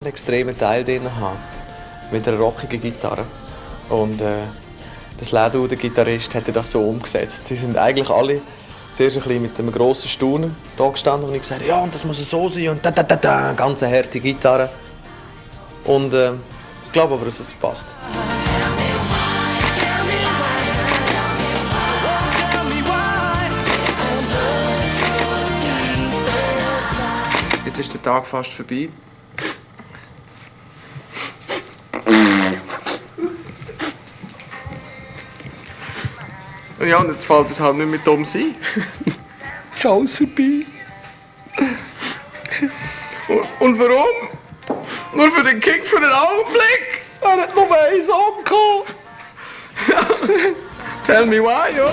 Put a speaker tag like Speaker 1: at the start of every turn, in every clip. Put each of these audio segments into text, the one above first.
Speaker 1: einen extremen Teil drin haben, mit einer rockigen Gitarre. Und das Ledu, der Gitarrist, hat das so umgesetzt. Sie sind eigentlich alle zuerst ein bisschen mit einem grossen Staunen da gestanden und ich gesagt, ja, und das muss so sein und da, ganz eine harte Gitarre. Und ich glaube aber, dass es passt. Jetzt ist der Tag fast vorbei. Ja, und jetzt fällt es halt nicht mehr dumm sein. Ist alles vorbei. Und warum? Nur für den Kick, für den Augenblick. Er hat nur einen Song gehabt. Tell me why, ja.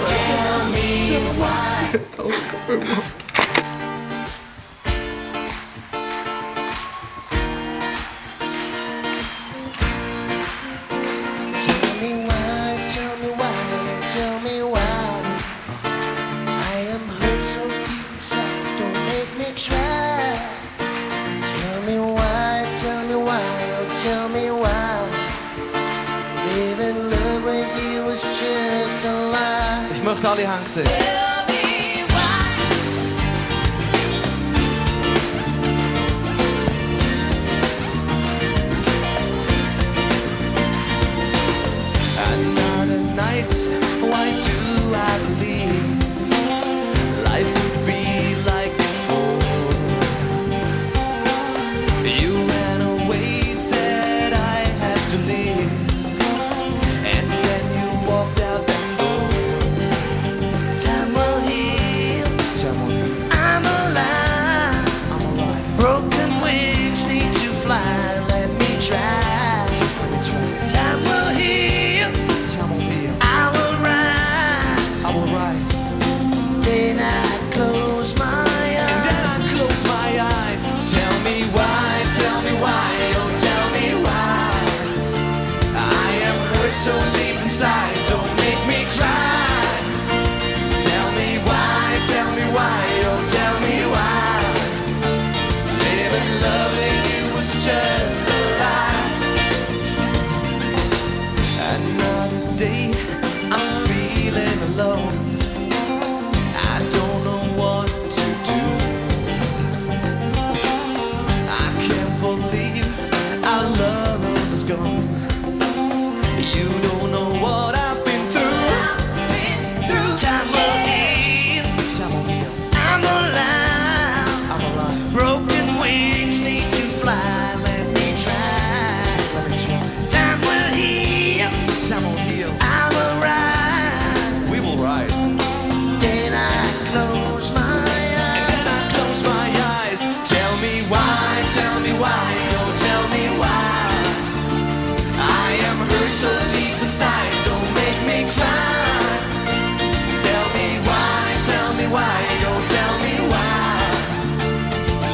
Speaker 2: Ich möchte alle Hände sehen. Another night, why do I believe life could be like before? You ran away, said I have to leave, and then you walked out that door. Time will heal, I'm alive, broken wings need to fly, let me try. Time will heal, I will rise. Then I close my eyes. Tell me why, oh tell me why. I am hurt so deep inside, don't make me cry. Tell me why, oh tell me why. Living, loving you was just a lie. Another day, I'm feeling alone. I don't know what to do. I can't believe our love is gone. You don't know what I've been through. Time will heal, I'm alive. Broken wings need to fly, let me try. Time will heal, I will rise. We will rise. Then I close my eyes. Tell me why, oh tell me why. I am hurt so deep inside, don't make me cry. Tell me why, oh tell me why.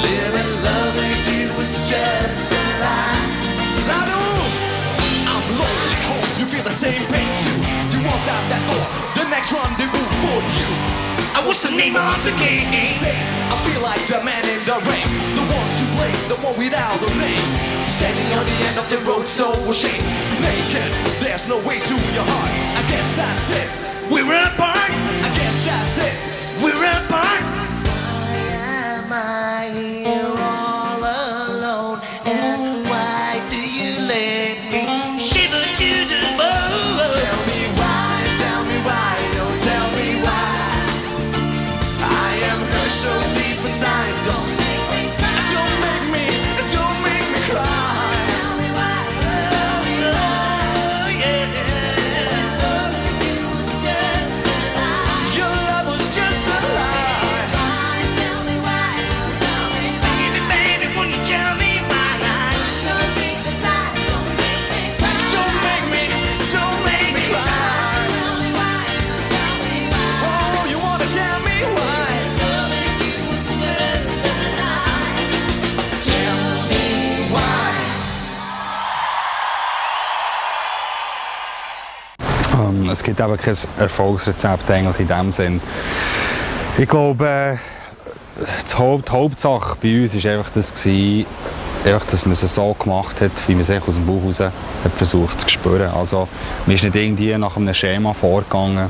Speaker 2: Living, loving you was just a lie. Sladu! I'm lonely home, you feel the same pain too. You walked out that door, the next rendezvous for you. What's the name of the game? Say, I feel like the man in the ring, the one to blame, the one without a name. Standing on the end of the road, so ashamed, naked. There's no way to your heart. I guess that's it. We're apart. I guess that's it. We're apart. Why am I here all alone? And why do you let me shiver to the bone? Tell me why, oh tell me why. I am hurt so deep inside, don't make me cry. Don't make me cry. Tell me why, oh yeah. Your love was just a lie. Tell me why, tell me why. Baby, won't you tell me why? So deep inside, don't make me cry. Don't make me cry. Tell me why, tell me why. Oh, you wanna tell me why? Loving you was just a lie. Tell me why.
Speaker 3: Es gibt eben kein Erfolgsrezept eigentlich in dem Sinn. Ich glaube, die Hauptsache bei uns war einfach das, einfach, dass man es so gemacht hat, wie man es aus dem Bauch raus hat versucht zu spüren. Also, man ist nicht irgendwie nach einem Schema vorgegangen,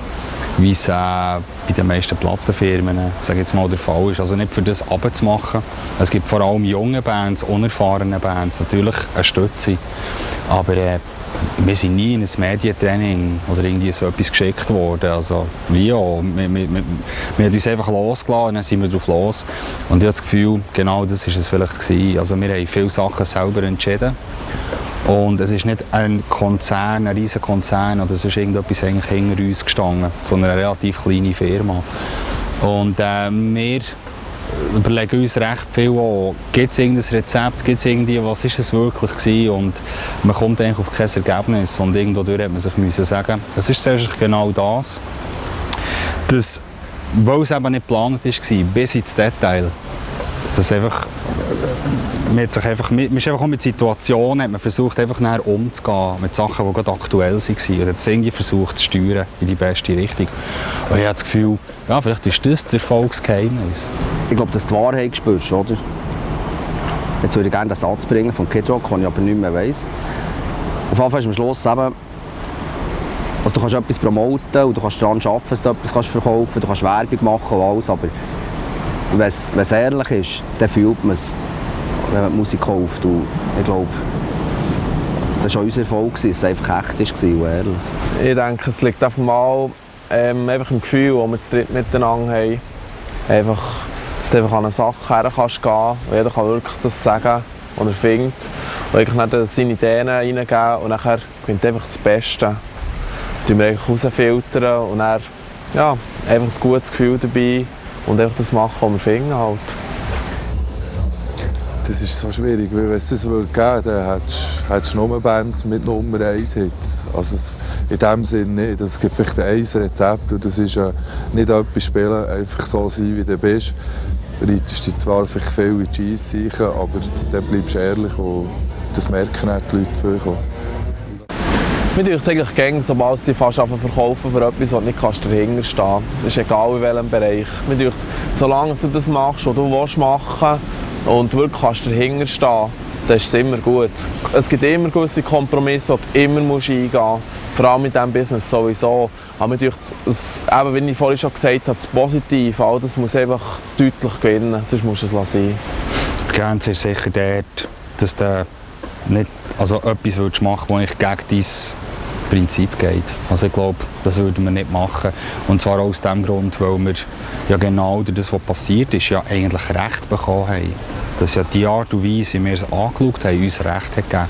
Speaker 3: wie es bei den meisten Plattenfirmen, sage ich jetzt mal, der Fall ist. Also nicht für das runterzumachen. Es gibt vor allem junge Bands, unerfahrene Bands, natürlich eine Stütze. Aber wir sind nie in ein Medientraining oder irgendwie so etwas geschickt worden. Also, wir haben uns einfach losgelassen und dann sind wir drauf los. Und ich habe das Gefühl, genau das war es vielleicht gewesen. Also, wir haben viele Sachen selber entschieden. Und es ist nicht ein Konzern, ein riesiger Konzern oder es ist irgendetwas eigentlich hinter uns gestanden, sondern eine relativ kleine Firma. Und wir überlegen uns recht viel auch, gibt es irgendein Rezept, gibt es irgendwie, was ist es wirklich gewesen? Und man kommt eigentlich auf kein Ergebnis und irgendwo durch hat man sich müssen sagen, es ist zuerst genau das, dass, weil es eben nicht geplant war, bis ins Detail, dass einfach, man ist einfach auch mit Situationen, hat man versucht einfach näher umzugehen mit Sachen, die gerade aktuell waren. Und hat es irgendwie versucht zu steuern in die beste Richtung. Und ich habe das Gefühl, ja, vielleicht ist das Erfolgsgeheimnis.
Speaker 4: Ich glaube, dass du die Wahrheit spürst, oder? Jetzt würde ich gerne den Satz bringen von Kid Rock, den ich aber nicht mehr weiss. Auf jeden Fall ist am Schluss eben, also du kannst etwas promoten und du kannst daran arbeiten, dass du etwas verkaufen kannst, du kannst Werbung machen und alles, aber wenn es ehrlich ist, dann fühlt man es, wenn man die Musik kauft. Und ich glaube, das war auch unser Erfolg, dass es einfach echt war und ehrlich.
Speaker 1: Ich denke, es liegt einfach mal einfach im Gefühl, das wir zu dritt miteinander haben. Einfach, dass du einfach an eine Sache her kannst gehen und jeder kann wirklich das sagen, was er findet. Und eigentlich dann seine Ideen reingeben und nachher gewinnt einfach das Beste. Dann wir rausfiltern und dann ja, einfach ein gutes Gefühl dabei und einfach das machen, was wir finden halt.
Speaker 5: Das ist so schwierig, weil wenn es das geben würde, dann hättest du nur Bands mit Nummer 1 Hits. Also in dem Sinne nicht. Es gibt vielleicht ein Rezept und das ist nicht etwas spielen, einfach so sein, wie du bist. Du reitest dich zwar vielleicht viel in die Scheisse, aber dann bleibst du ehrlich und das merken auch die Leute viel.
Speaker 1: Mir denkt eigentlich gängig, sobald sie fast verkaufen für etwas, was du nicht dahinter stehen kannst. Das ist egal in welchem Bereich. Mir denkt, solange du das machst, was du machen willst, und wirklich kannst dahinter stehen, dann ist es immer gut. Es gibt immer gewisse Kompromisse, die du immer eingehen musst. Vor allem mit diesem Business sowieso. Aber mir denkt, eben, wie ich vorhin schon gesagt habe, das Positive, all das muss einfach deutlich gewinnen, sonst musst du es lassen.
Speaker 3: Die Grenze ist sicher dort, dass du nicht etwas machen willst, das gegen dein Prinzip geht. Also ich glaube, das würden wir nicht machen. Und zwar aus dem Grund, weil wir ja genau durch das, was passiert ist, ja eigentlich Recht bekommen haben. Dass ja die Art und Weise, wie wir es angeschaut haben, uns Recht hat gegeben.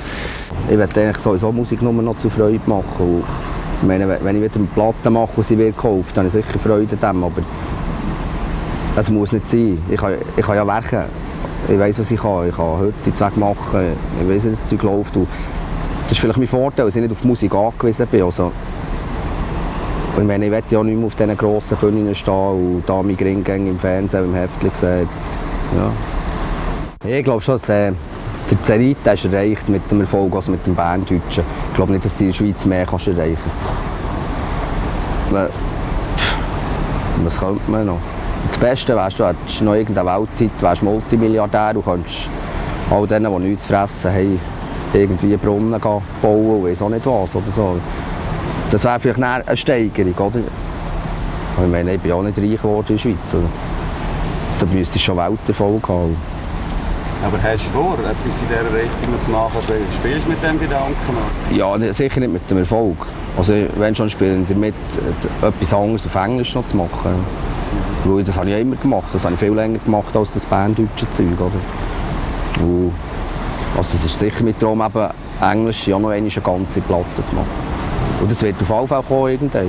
Speaker 4: Ich möchte eigentlich sowieso Musik nur noch zu Freude machen. Und ich meine, wenn ich wieder eine Platte mache und sie wird gekauft, dann habe ich sicher Freude an dem. Aber es muss nicht sein. Ich kann ja werken. Ich weiss, was ich kann. Ich kann heute die Zweck machen. Ich weiss, wie das Zeug läuft. Und das ist vielleicht mein Vorteil, dass ich nicht auf die Musik angewiesen bin. Also, ich meine, ich will ja nicht mehr auf diesen grossen Bühnen stehen und da meine Ringgänge im Fernsehen, im Heftchen sehen. Ja. Ich glaube schon, dass der Zenit ist erreicht mit dem Erfolg als mit dem Berndeutschen. Ich glaube nicht, dass du in der Schweiz mehr kannst erreichen kannst. Was könnte man noch? Das Beste wärst du hättest noch irgendeinen Welthit, wärst Multimilliardär und könntest all denen, die nichts zu fressen haben, irgendwie Brunnen bauen und weiss auch nicht was oder so. Das wäre vielleicht eine Steigerung, oder? Ich meine, ich bin auch nicht reich geworden in der Schweiz. Oder? Da müsstest du schon Welterfolg haben.
Speaker 6: Aber hast du vor, etwas in dieser Richtung zu machen? Spielst du mit dem Gedanken noch?
Speaker 4: Ja, sicher nicht mit dem Erfolg. Also, wenn schon spielen, damit etwas anderes auf Englisch noch zu machen. Weil das habe ich ja immer gemacht. Das habe ich viel länger gemacht als das berndeutsche Zeug. Oder? Und, also das ist sicher mit Traum, eben Englisch ja noch eine ganze Platte zu machen. Und das wird auf jeden Fall kommen irgendwann.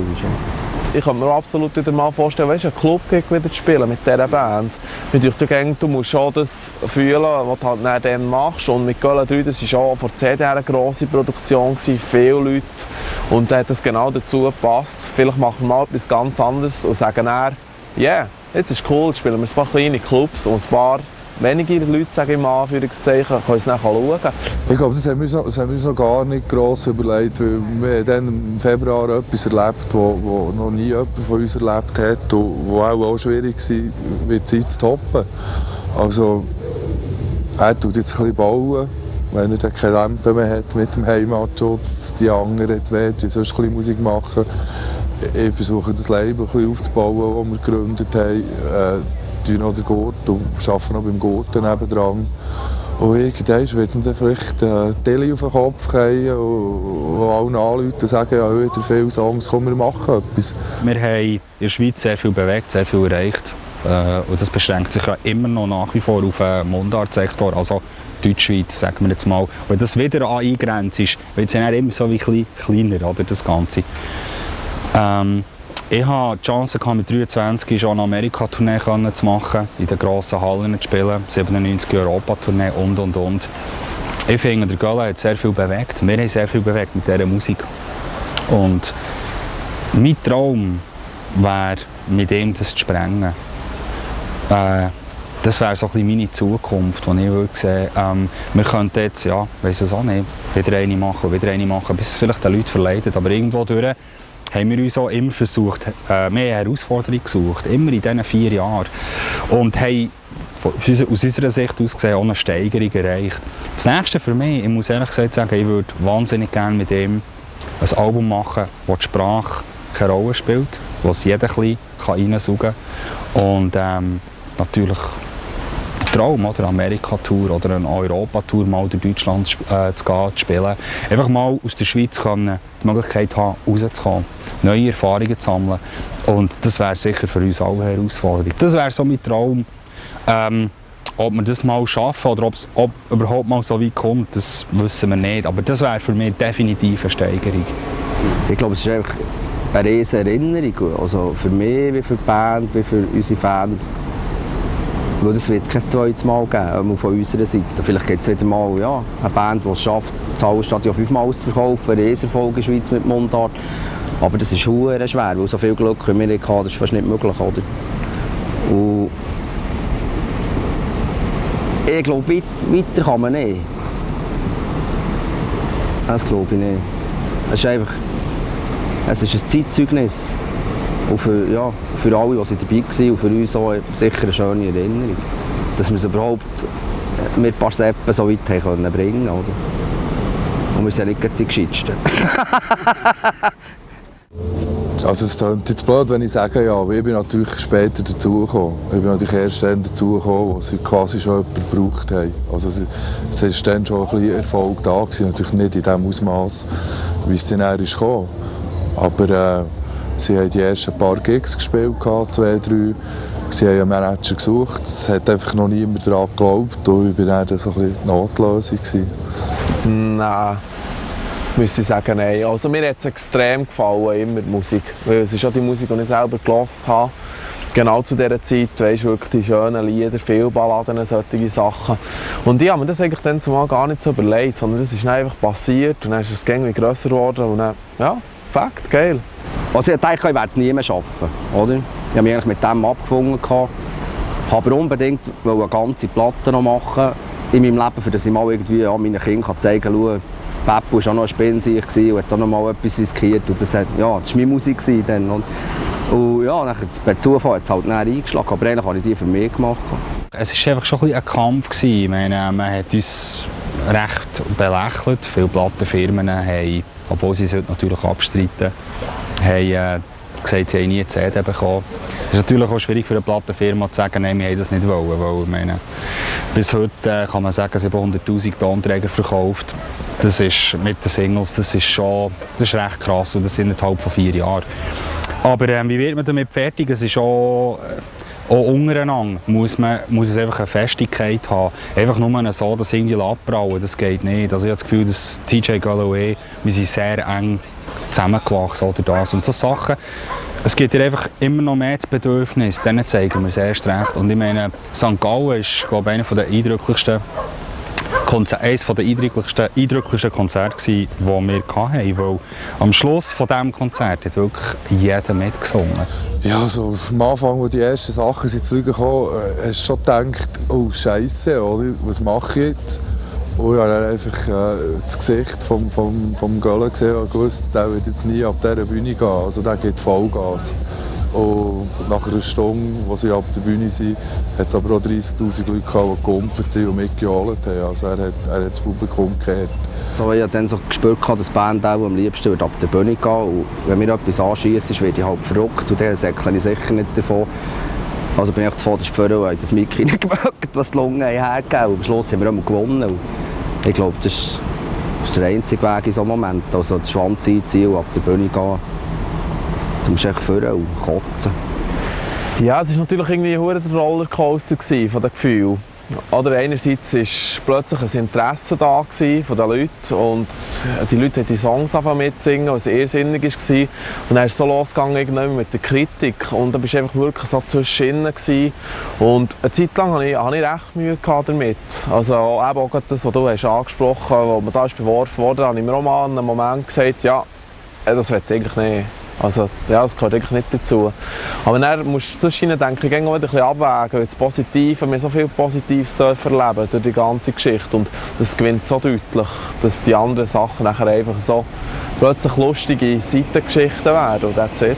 Speaker 1: Ich kann mir absolut wieder mal vorstellen, weißt, einen Club-Gig wieder zu spielen mit dieser Band. Du musst schon das fühlen, was du halt dann machst. Und mit Gölle 3, das war auch vor 10 Jahren eine grosse Produktion, viele Leute. Und da hat das genau dazu gepasst. Vielleicht machen wir mal etwas ganz anderes und sagen dann, ja, jetzt ist cool, jetzt spielen wir ein paar kleine Clubs und ein paar wenige Leute, sage ich mal, Anführungszeichen, können es nachher schauen.
Speaker 5: Ich glaube, das haben wir uns noch gar nicht gross überlegt, weil wir dann im Februar etwas erlebt, was noch nie jemand von uns erlebt hat und was auch schwierig war, die Zeit zu toppen. Also, Er tut jetzt ein bisschen bauen, wenn er dann keine Lampe mehr hat mit dem Heimatschutz. Die anderen zwei, die sonst ein bisschen Musik machen. Ich versuche das Label ein bisschen aufzubauen, das wir gegründet haben. Wir noch den Gurt und arbeiten noch beim Gurt nebendran. Und irgendwann wird mir dann vielleicht Tele auf den Kopf fallen und allen anrufen und sagen, ja, wieder viele Songs, komm, wir machen etwas.
Speaker 3: Wir haben in der Schweiz sehr viel bewegt, sehr viel erreicht. Und das beschränkt sich ja immer noch nach wie vor auf den Mundartsektor, also Deutschschweiz, sagen wir jetzt mal. Wenn das wieder eingrenzt ist, wird es ja immer so wie kleiner, oder, das Ganze. Ich hatte die Chance, mit 23 schon eine Amerika-Tournee zu machen, in den grossen Hallen zu spielen, 97 Europa-Tournee und. Ich finde, der Gölle hat sehr viel bewegt. Wir haben sehr viel bewegt mit dieser Musik. Und mein Traum wäre, mit ihm das zu sprengen. Das wäre so ein bisschen meine Zukunft, die ich würde sehen. Wir könnten jetzt, ja, weiss es auch nicht, wieder eine machen, bis es vielleicht den Leuten verleidet. Aber irgendwo durch haben wir uns auch immer versucht, mehr Herausforderungen gesucht, immer in diesen 4 Jahren. Und haben aus unserer Sicht aus gesehen auch eine Steigerung erreicht. Das Nächste für mich, ich muss ehrlich gesagt sagen, ich würde wahnsinnig gerne mit ihm ein Album machen, wo die Sprache keine Rolle spielt, wo es jeder ein bisschen reinsaugen kann. Und natürlich der Traum, oder? Amerika-Tour oder eine Europa-Tour mal durch Deutschland zu gehen, zu spielen. Einfach mal aus der Schweiz die Möglichkeit haben, rauszukommen, neue Erfahrungen zu sammeln. Und das wäre sicher für uns alle eine Herausforderung. Das wäre so mein Traum. Ob wir das mal schaffen oder ob es überhaupt mal so weit kommt, das wissen wir nicht. Aber das wäre für mich definitiv eine Steigerung.
Speaker 4: Ich glaube, es ist einfach eine riesige Erinnerung. Also für mich, wie für die Band, wie für unsere Fans. Weil das wird es kein zweites Mal geben, von unserer Seite. Vielleicht gibt es wieder mal eine Band, die es schafft, das Hallenstadion 5-mal auszuverkaufen, eine Riesenerfolg in der Schweiz mit Mundart. Aber das ist verdammt schwer, weil so viel Glück wie wir hatten, das ist fast nicht möglich. Oder? Und ich glaube, weiter kann man nicht. Das glaube ich nicht. Es ist ein Zeitzeugnis. Und für alle, die dabei waren und für uns auch sicher eine schöne Erinnerung. Dass wir es überhaupt mit ein paar Seppen so weit haben bringen können. Und wir sind ja nicht die Gescheitsten.
Speaker 5: Also es klingt jetzt blöd, wenn ich sage, ja, ich bin natürlich später dazugekommen. Ich bin natürlich erst dann dazugekommen, als sie quasi schon jemanden gebraucht haben. Also es war dann schon ein bisschen Erfolg da gewesen, natürlich nicht in dem Ausmaß, wie es dann ist gekommen. Aber sie haben die ersten paar Gigs gespielt, 2, 3. Sie haben einen Manager gesucht, es hat einfach noch niemand daran geglaubt und ich war dann so ein bisschen die Notlösung.
Speaker 7: Nein, müsste ich sagen, nein. Also mir hat es extrem gefallen, immer die Musik. Weil es ist auch die Musik, die ich selber gehört habe. Genau zu dieser Zeit, weißt, wirklich die schönen Lieder, viele Balladen, solche Sachen. Und ich habe mir das eigentlich dann zumal gar nicht so überlegt, sondern das ist einfach passiert und dann ist es irgendwie grösser geworden und dann, ja, Fakt, geil.
Speaker 4: Also ich dachte, ich werde es nie mehr schaffen, oder? Ich habe mich eigentlich mit dem abgefunden, habe aber unbedingt eine ganze Platte noch machen in meinem Leben, für das ich mal irgendwie meinen Kindern zeigen kann, schau, Beppo war auch noch ein Spinnsieg und hat auch noch mal etwas riskiert. Und das war meine Musik dann. Und ja, per Zufall hat es halt eingeschlagen, aber eigentlich habe ich die für mich gemacht.
Speaker 3: Es war einfach schon ein Kampf. Ich meine, man hat uns recht belächelt. Viele Plattenfirmen haben, obwohl sie es heute natürlich abstreiten, haben gesagt, sie haben nie eine CD bekommen. Es ist natürlich auch schwierig für eine Plattenfirma zu sagen, nein, wir haben das nicht wollen. Weil, ich meine, bis heute kann man sagen, sie haben 100'000 Tonträger verkauft. Das ist mit den Singles, das ist recht krass und das innerhalb von 4 Jahren. Aber wie wird man damit fertig? Es ist auch untereinander muss es einfach eine Festigkeit haben. Einfach nur so, dass irgendwie abbrauen, das geht nicht. Also ich habe das Gefühl, dass TJ Galloway, wir sind sehr eng zusammengewachsen oder das und so Sachen. Es gibt ja einfach immer noch mehr das Bedürfnis, denen zeigen wir es erst recht. Und ich meine, St. Gallen ist, glaube ich, eines der eindrücklichsten Konzerte, die wir hatten. Weil am Schluss von diesem Konzert hat wirklich jeder mitgesungen.
Speaker 5: Ja, also am Anfang, als die ersten Sachen ins Fliegen kamen, hast du schon gedacht, oh Scheisse, oder? Was mache ich jetzt? Und ich habe dann einfach das Gesicht vom Göller gesehen und gewusst, der wird jetzt nie ab dieser Bühne gehen. Also der gibt Vollgas. Und nach einer Stunde, als sie ab der Bühne sind, hat es aber auch 30'000 Leute gehabt, die gehumpelt sind und mitgejohlt haben. Also er hat das Publikum gehört.
Speaker 4: So, ich habe dann so gespürt, dass die Band auch am liebsten ab der Bühne gehen. Und wenn mir etwas anschießt, werde ich halt verrückt und dann säckle ich sicher nicht davon. Also bin ich zuvorderst gefahren und habe das Mic reingemögt, was die Lungen hergegeben. Und am Schluss haben wir immer gewonnen. Und ich glaube, das ist der einzige Weg in so einem Moment. Also den Schwanz einziehen und ab der Bühne gehen. Du musst echt fahren und kotzen.
Speaker 7: Ja, es war natürlich irgendwie ein Rollercoaster von den Gefühlen. Oder einerseits war plötzlich ein Interesse da von den Leuten und die Leute haben die Songs mitsingen, was irrsinnig war. Und dann ist es so losgegangen mit der Kritik und dann warst du einfach wirklich so zwischendrin. Und eine Zeit lang hatte ich recht Mühe damit. Also auch das, was du hast angesprochen hast, wo man da beworfen wurde, habe ich mir auch mal in einem Moment gesagt, ja, das will ich eigentlich nicht. Also, ja, das gehört eigentlich nicht dazu. Aber dann musst du zwischendurch, denke ich, wieder ein bisschen abwägen. Das Positive, wir haben so viel Positives erleben durch die ganze Geschichte. Und das gewinnt so deutlich, dass die anderen Sachen nachher einfach so plötzlich lustige Seitengeschichten werden. Und that's it.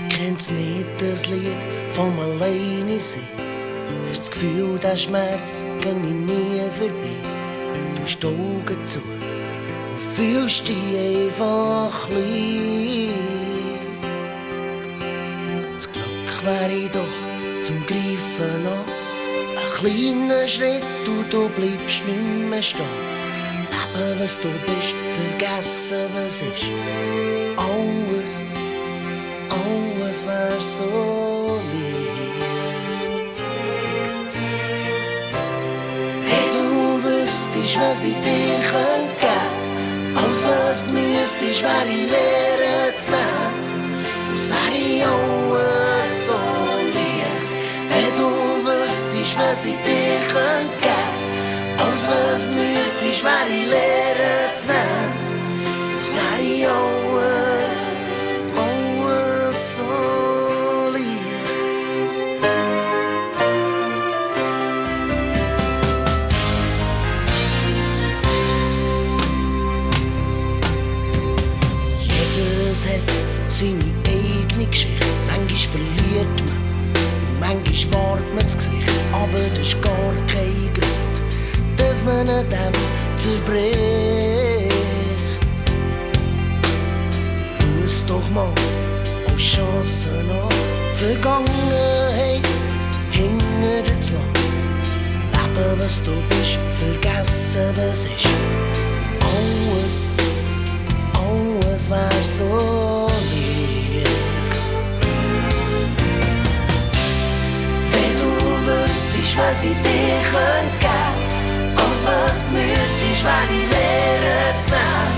Speaker 2: Kennt's nicht, das Lied vom Alleine sein? Hast das Gefühl, der Schmerz geht mir nie vorbei? Du hast die Augen zu und fühlst dich einfach klein. Das Glück wäre doch zum Greifen an. Ein kleiner Schritt und du bleibst nicht mehr stehen. Leben, was du bist, vergessen, was ist. Alles wär so leicht. Hey, du wüsstest, was ich dir geben könnte. Alles, was du müsstest, wär ich lernen zu nehmen. Es wär alles so leicht. Hey, du wüsstest, was ich dir geben könnte. Alles, was du müsstest, wär ich lernen zu nehmen. Es wär alles so leicht. Jedes hat seine eigene Geschichte. het hem terbreekt. Hoe is toch man, oh chance nog. Vergangenheid hingen het slag. Lappen we stop is, vergessen we zich. Alles war so lieb. Wenn du wüsstest, was ich dir könnt geben, als was müsstest, war die Lehre zu nehmen.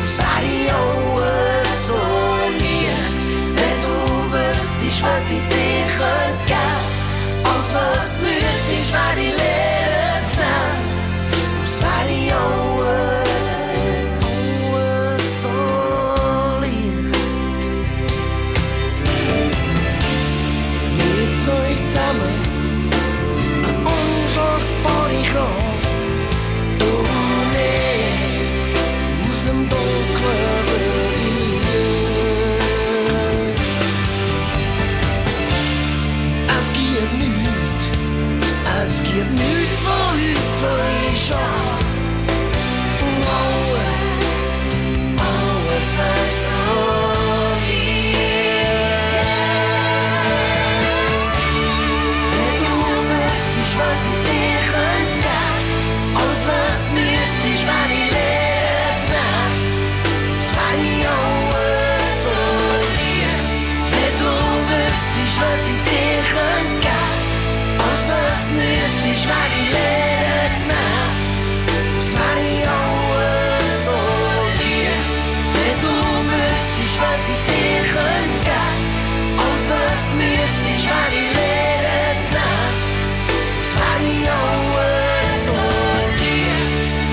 Speaker 2: Das war die alles so lieb. Wenn du wüsstest, was ich dir könnt geben, als was müsstest, war die Lehre zu nehmen. Das war die alles so lieb. Mit euch zusammen eine unschlagbare Kraft. Du nicht aus dem Dunklen wird die Liebe. Es gibt nichts, was uns zwei schafft. Alles war so lieb. Wenn du wüsstest, was ich dir könnt geben, alles was müsstest, war die letzte Nacht. Es war die alles so lieb. Wenn du wüsstest, was ich dir könnt geben, alles was müsstest, war die letzte Nacht. Es war die alles so lieb. Wenn du wüsstest, was ich dir könnt geben, alles was müsstest, war die letzte Nacht. Es war die alles so lieb.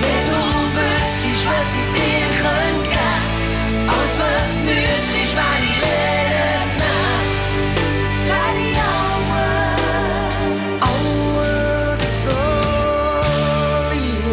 Speaker 2: Wenn du wüsstest, was ich dir könnt geben, alles was müsstest, war die letzte Nacht. Es war die alles so lieb.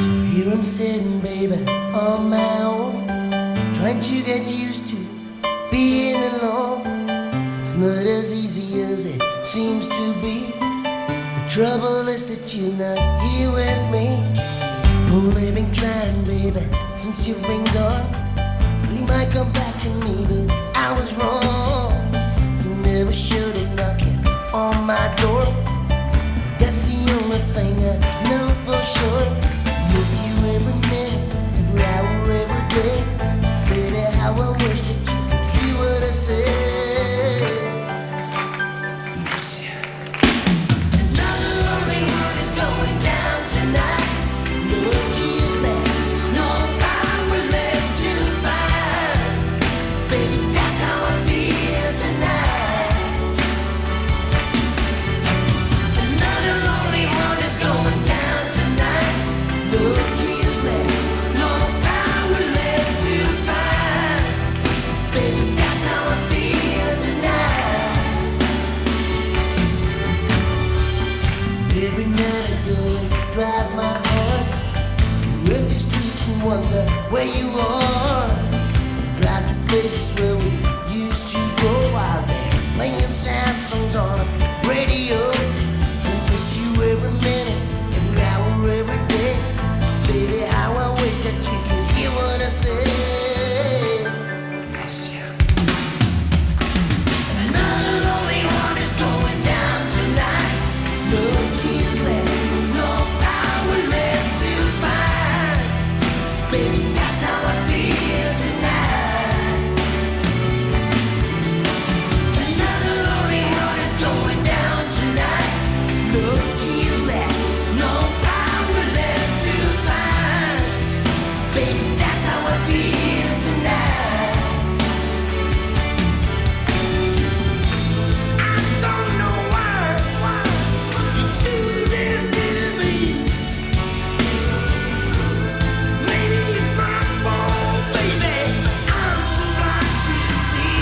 Speaker 2: So here I'm sitting, baby, on my own, trying to get used to being alone. It's not as easy as it seems to be. The trouble is that you're not here with me. Only been trying, baby, since you've been gone. You might come back to me, but I was wrong. You never showed it knocking on my door. That's the only thing I know for sure. Miss you every minute, every hour, every day. Baby, how I wish that you could hear what I say. Miss you. Another lonely heart is going down tonight. No tears left, no power left to fight. Baby, that's how I feel tonight. Another lonely heart is going down tonight. No tears left, no power left to fight. Baby, that's how I feel tonight. Every night I do drive my car through empty streets and wonder where you are. Drive to places where we used to go while they're playing sad songs on the radio. I miss you every minute, every hour, every day. Baby, how I wish that you could hear what I say. Miss you. Another lonely heart is going down tonight. No tears left, no power left to fight. Baby, that's how I feel tonight. Another lonely heart is going down tonight. No tears left, no power left to fight. Baby, that's how I feel tonight. I don't know why you do this to me. Maybe it's my fault, baby. I'm too blind to see.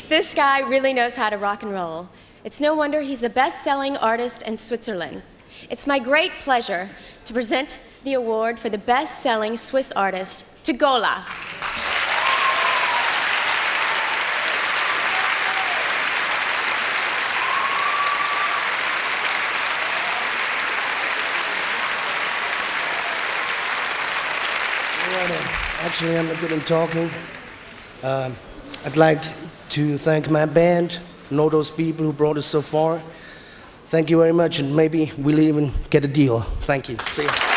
Speaker 8: This guy really knows how to rock and roll. It's no wonder he's the best-selling artist in Switzerland. It's my great pleasure to present the award for the best-selling Swiss artist to Gola.
Speaker 9: Actually, I'm not good at talking. I'd like to thank my band and all those people who brought us so far. Thank you very much, and maybe we'll even get a deal. Thank you. See you.